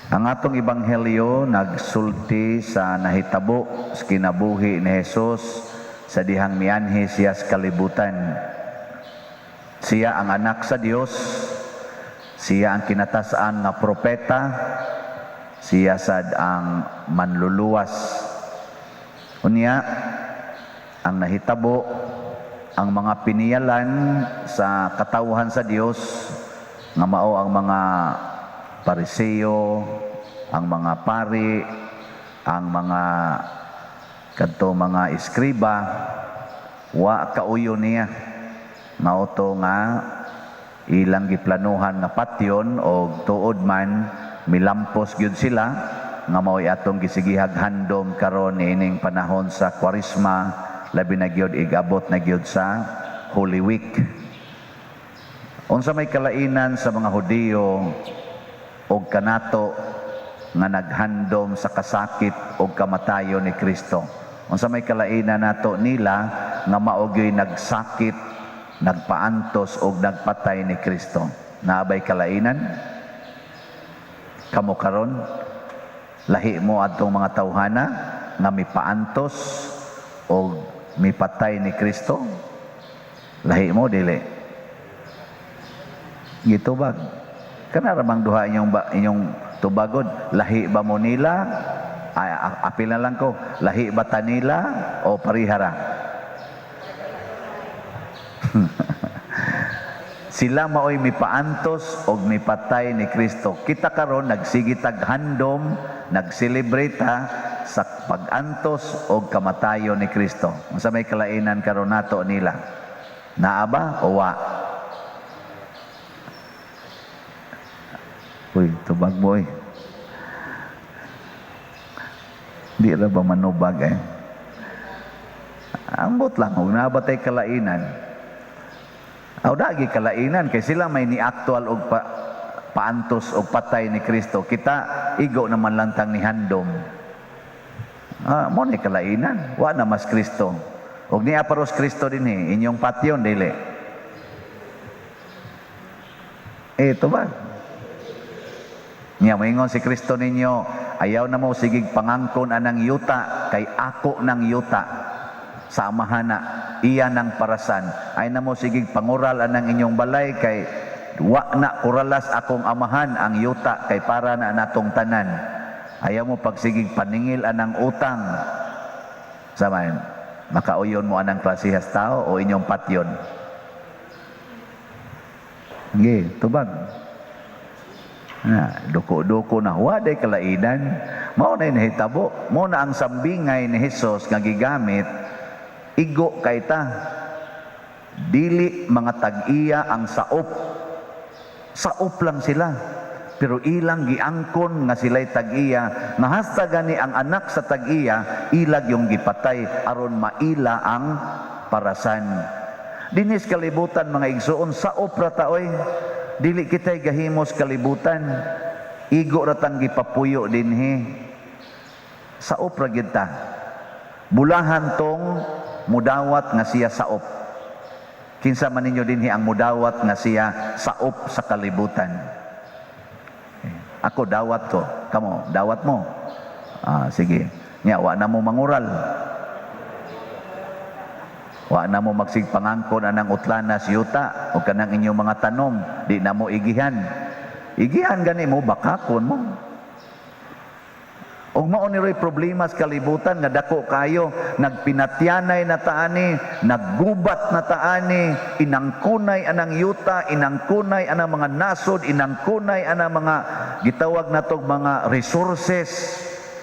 Ang atong ebanghelyo nagsulti sa nahitabo sa kinabuhi ni Jesus sa dihang mianhi siya sa kalibutan. Siya ang anak sa Dios, siya ang kinatas-an nga propeta, siya sad ang manluluwas. Unya, ang nahitabo, ang mga piniyalan sa katawhan sa Dios nga mao ang mga Pariseo, ang mga pari, ang mga kadto mga eskriba, wa kauyo niya. Mao to nga ilang giplanuhan nga patyon, og tuod man milampos gyud sila nga mao'y atong gisigihag handom karon niining panahon sa Kwaresma, labi na gyud igabot na gyud sa Holy Week. Unsa may kalainan sa mga Hudiyo og kanato nga naghandom sa kasakit og kamatayon ni Kristo? Unsa may kalainan nato nila nga mao gyoy nagsakit, nagpaantos og nagpatay ni Kristo? Naa bay kalainan? Kamo karon, lahi mo adtong mga tawhana nga mipaantos og mipatay ni Kristo? Lahi mo, dili? Gitubag. Kana ra bang duha inyong ba, inyong tubagod? Lahi ba mo nila? Ay, apil na lang ko. Lahi ba ta nila o parihara? Sila maoy mipaantos og mipatay ni Kristo. Kita karon nagsige tag handom, nag-celebrate ta sa pag-antos og kamatayon ni Kristo. Unsa may kalainan karon nato nila? Naa ba o wa? Uy, tubag mo eh. Di ra ba manubag eh? Ambot lang, kung naa ba tay kalainan. Aw, dagi kalainan kay sila may ni-actual og paantos og patay ni Kristo. Kita igo naman lang tang ni handom. Ah, mo ni kalainan. Wa na mas Kristo. Og niya paros Kristo dinhi, inyong patyon dili. Eh, tubag. Nya moingon si Kristo ninyo, "Ayaw na mo sigig pangangkon anang yuta kay ako ng yuta sa amahana, iya ng parasan. Ay na mo sigig pangural anang inyong balay kay wa na kuralas akong amahan ang yuta kay para na natong tanan. Ayaw mo pagsigig paningil anang utang." Samayan, makauyon mo anang klasihas tao o inyong patyon? Sige, tubag. Na, duko-duko na, wa day kalainan. Mao na nahitabo. Mao na ang sambingay ni Hesus nga gigamit, igo kay ta. Dili mga tag-iya ang saop. Saop lang sila. Pero ilang giangkon nga sila'y tag-iya, nga hasta gani ang anak sa tag-iya, ilag yung gipatay aron maila ang parasan. Dinis kalibutan, mga igsuon, saop ra ta oy. Dili kita'y gahimos kalibutan. Igo ra tang gipapuyo dinhi. Saop ra gyud ta. Bulahan tong mudawat nga siya saop. Kinsa man ninyo dinhi ang mudawat nga siya saop sa kalibutan? Ako dawat ko. Kamo, dawat mo. Ah, sige. Nya wa na mo mangural. Wa na mo magsigpangangkon anang utlanas yuta o kanang inyong mga tanom, di na mo igihan. Igihan gani mo, bakakon mo. Og mao ni roy problema sa kalibutan nga dako kayo, nagpinatyanay na taani, naggubat na taani, inangkunay anang yuta, inangkunay anang mga nasod, inangkunay anang mga gitawag natog mga resources,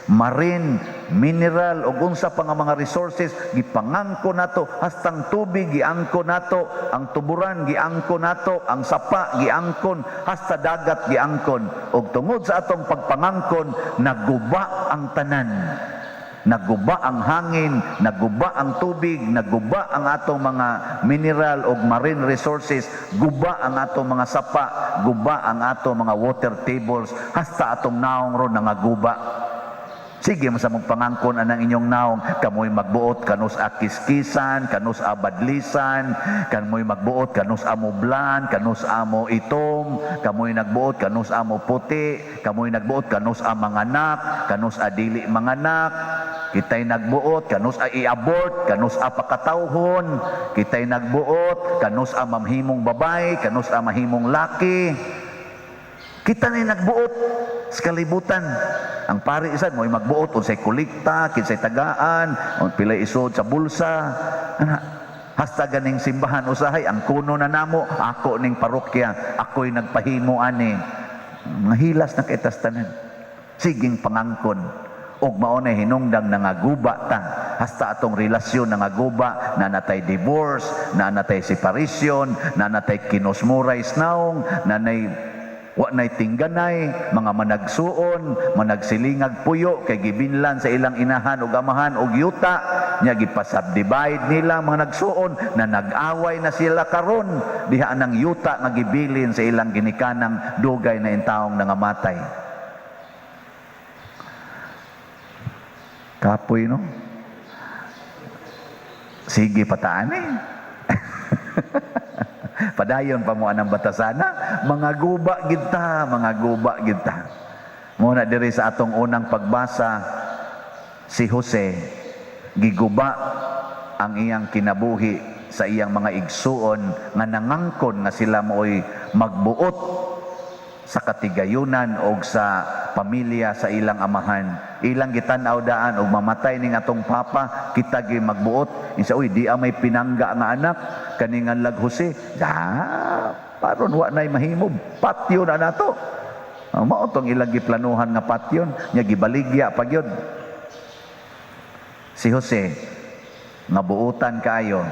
marine, mineral ug unsa pa nga mga resources, gipangangko nato, hastang tubig giangko nato, ang tuburan giangko nato, ang sapa giangkon, hasta dagat giangkon. Ug tungod sa atong pagpangangkon, naguba ang tanan. Naguba ang hangin, naguba ang tubig, naguba ang atong mga mineral ug marine resources, guba ang atong mga sapa, guba ang atong mga water tables, hasta atong naong ron nangaguba. Sige man sa magpangangkon anang inyong naong, kamoy magbuot kanus a kiskisan, kanus a badlisan, kamoy magbuot kanus a mublan, kanus a mo itom, kamoy nagbuot kanus a mo puti, kamoy nagbuot kanus a manganak, kanus a dili manganak, kitay nagbuot kanus a i-abort, kanus a pakatawhon, kitay nagbuot kanus a mamhimong babay, kanus a mahimong laki. Kita ni nagbuot sa kalibutan. Ang pari sad mo'y magbuot unsay kolekta, kinsay tagaan, un pilay isod sa bulsa. Ana, hasta ganing simbahan usahay ang kuno na namo, ako ning parokya, ako'y nagpahimo ani. Mga hilas na kay tas tanan. Siging pangangkon. Og mao na hinungdang nangaguba ta, hasta atong relasyon nangaguba, na natay divorce, na natay separation, na natay kinusmuray naong, na nay wa nay tingganay, mga managsuon, managsilingag puyo kay gibinlan sa ilang inahan ug amahan og yuta nya, gipasubdivide nila mga nagsuon na nag-away na sila karon diha nang yuta nga gibilin sa ilang ginikanang dugay na intawong nangamatay. Kapoy, no? Sige pataan eh. Padayon pa mo anang batasana, mga guba gid ta, mga guba gid ta. Muna diri sa atong unang pagbasa, si Jose giguba ang iyang kinabuhi sa iyang mga igsuon nga nangangkon nga sila mooy magbuot sa katigayunan og sa pamilya sa ilang amahan. Ilang gitan-aw daan og mamatay ning atong papa, kita gi magbuot. Insa, uy, di may pinangga nga anak kani nga lag Jose. Da, paron wa nay mahimo, patyo na nato. Mao tong ilang giplanuhan nga patyon, nya gibaligya pa gyud. Si Jose nga buutan kaayo,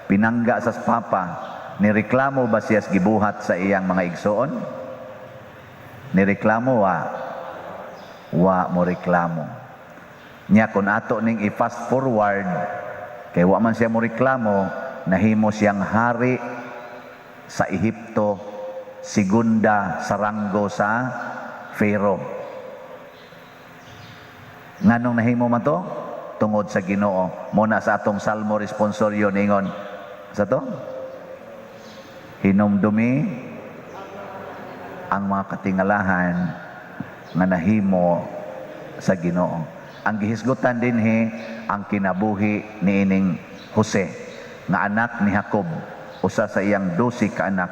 pinangga sa papa, nireklamo ba siya sa gibuhat sa iyang mga igsoon? Nireklamo wa? Wa mo reklamo. Nya kung ato ning i-fast forward, kay wa man siya mo reklamo, nahimo siyang hari sa Ehipto, segunda sa ranggo sa Pharaoh. Nganong nahimo man to? Tungod sa Ginoo. Muna sa atong Salmo responsorio ningon sa to? Hinumdumi ang mga katingalahan nga nahimo sa Ginoo. Ang gihisgutan dinhi ang kinabuhi niining Jose nga anak ni Jacob, usa sa iyang 12 ka anak.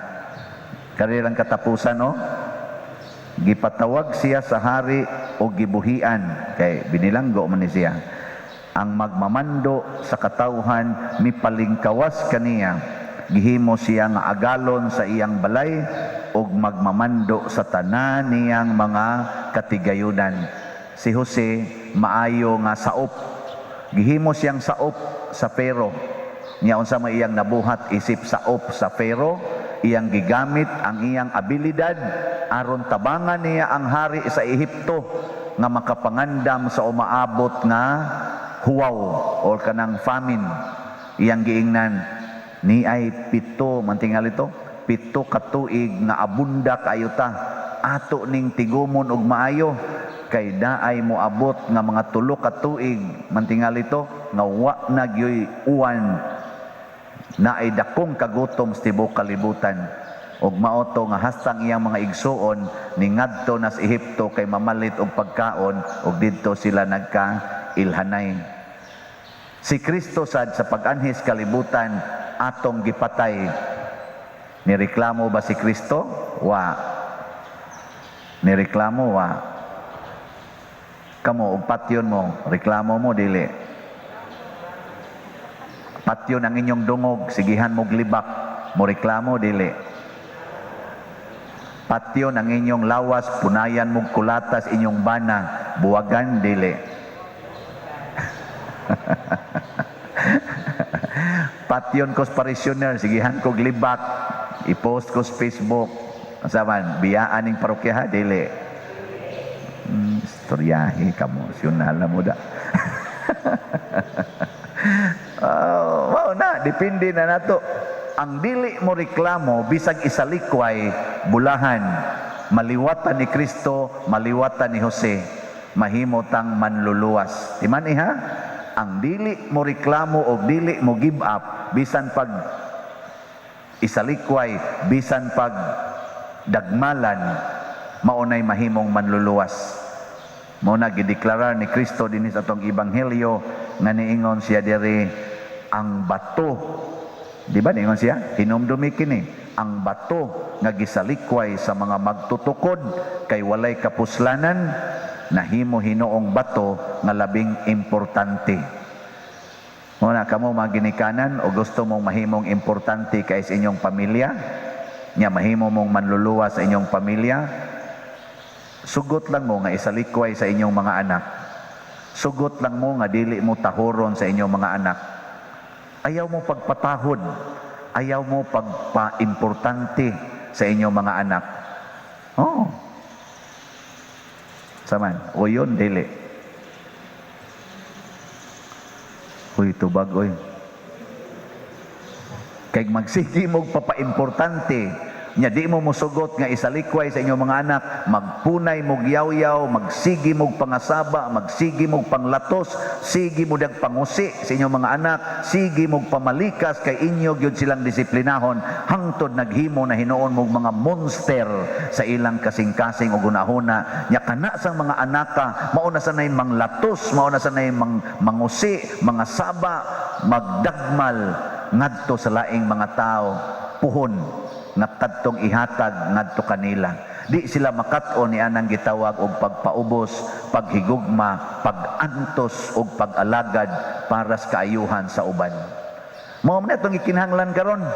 Kanilang katapusan, no? Gipatawag siya sa hari o gibuhian kay binilanggo man ni siya. Ang magmamando sa katawhan mipalingkawas kaniya. Gihimo siya nga agalon sa iyang balay ug magmamando sa tanan niyang mga katigayunan. Si Jose maayo nga saop. Gihimo siyang saop sa Pharaoh. Nya unsa may iyang nabuhat isip saop sa Pharaoh, iyang gigamit ang iyang abilidad aron tabangan niya ang hari sa Ehipto nga makapangandam sa umaabot nga huwaw or kanang famine. Iyang giingnan ni ay 7 man tingali to, 7 ka tuig nga abunda kaayo ta, ato ning tigumon og maayo kay naay moabot nga mga 3 ka tuig man tingali to nga wa na gyoy uwan, naay dakong kagutom sa tibuok kalibutan. Og mao to nga hastang iyang mga igsuon ningadto nas Ehipto kay mamalit og pagkaon, og didto sila nagka-ilhanay. Si Kristo sad sa pag-anhis kalibutan atong gipatay. Nireklamo ba si Kristo? Wa. Nireklamo wa. Kamo og patyon mo, reklamo mo dili? Patyon ang inyong dungog, sigihan mo libak, mo reklamo dili? Patyon ang inyong lawas, punayan mo kulatas inyong bana, buwagan dili? Patyon ko sa parishioner, sigihan ko libak, i-post ko sa Facebook. Asa man, biyaan ning parokya ha, dili? Istoryahe kamo, syunala mo da. Oh, wow na, depende na nato. Ang dili mo reklamo, bisag isalikway, bulahan, maliwatan ni Kristo, maliwatan ni Jose. Mahimo tang manluluwas. Iman iha, ang dili mo reklamo o dili mo give up bisan pag isalikway, bisan pag dagmalan, maunay mahimong manluluwas. Mao na gideklarar ni Kristo dinhi sa atong ebanghelyo nga niingon siya diri, ang bato. Di ba niingon siya? "Hinumdumi kini, ang bato nga gisalikway sa mga magtutukod kay walay kapuslanan, nahimo hinuong bato nga labing importante." Mao na kamo mga ginikanan o gusto mong mahimong importante kay sa inyong pamilya, nya mahimo mong manluluwas sa inyong pamilya, sugot lang mo nga isalikway sa inyong mga anak. Sugot lang mo nga dili mo tahuron sa inyong mga anak. Ayaw mo pagpatahod. Ayaw mo pagpaimportante sa inyong mga anak. Oh. Saman, o yun, dili. Uy, tubag, oy. Kay magsige mo papaimportante, nya di mo musugot nga isalikway sa inyong mga anak, magpunay mog yaw-yaw, magsige mog pangasaba, magsige mog panglatos, sige mo dag pangusi sa inyong mga anak, sige mog pamalikas kay inyo gyud silang disiplinahon hangtod naghimo na hinuon mog mga monster sa ilang kasing-kasing o gunahuna. Nya kana sang mga anaka mao na sanay manglatos, mao na sanay mangusi, mga saba, magdagmal ngadto sa laing mga tao puhon nga kadtong ihatag ngadto kanila. Di sila makat-on ni anang gitawag og pagpaubos, paghigugma, pag-antos og pag-alagad para sa kaayuhan sa uban. Mao man atong gikinahanglan karon.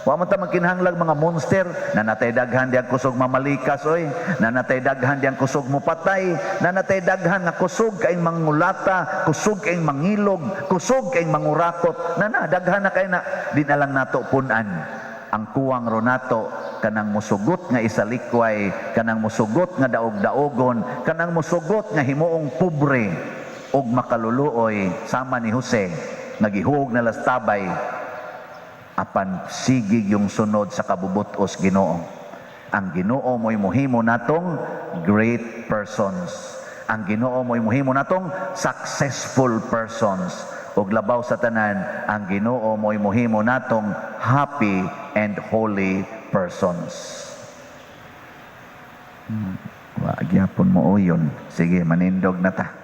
Wa man ta magkinahanglan mga monster na natay daghan diyang kusog mamalikas oy, na natay daghan diyang kusog mupatay, na natay daghan nga kusog kaing mangulata, kusog kaing mangilog, kusog kaing mangurakot. Na na daghan na kay na di na lang nato pun-an. Ang kuwang ronato kanang musugot nga isalikway, kanang musugot nga daog-daogon, kanang musugot nga himuong pobre ug makaluluoy sama ni Jose nga gihuog na lastabay apan sige yung sunod sa kabubutos Ginoo. Ang Ginoo mo'y muhimo natong great persons. Ang Ginoo mo'y muhimo natong successful persons. Ug labaw sa tanan, ang Ginoo mo'y muhimo natong happy and holy persons. Wa gyapon mo uyon. Sige, manindog na ta.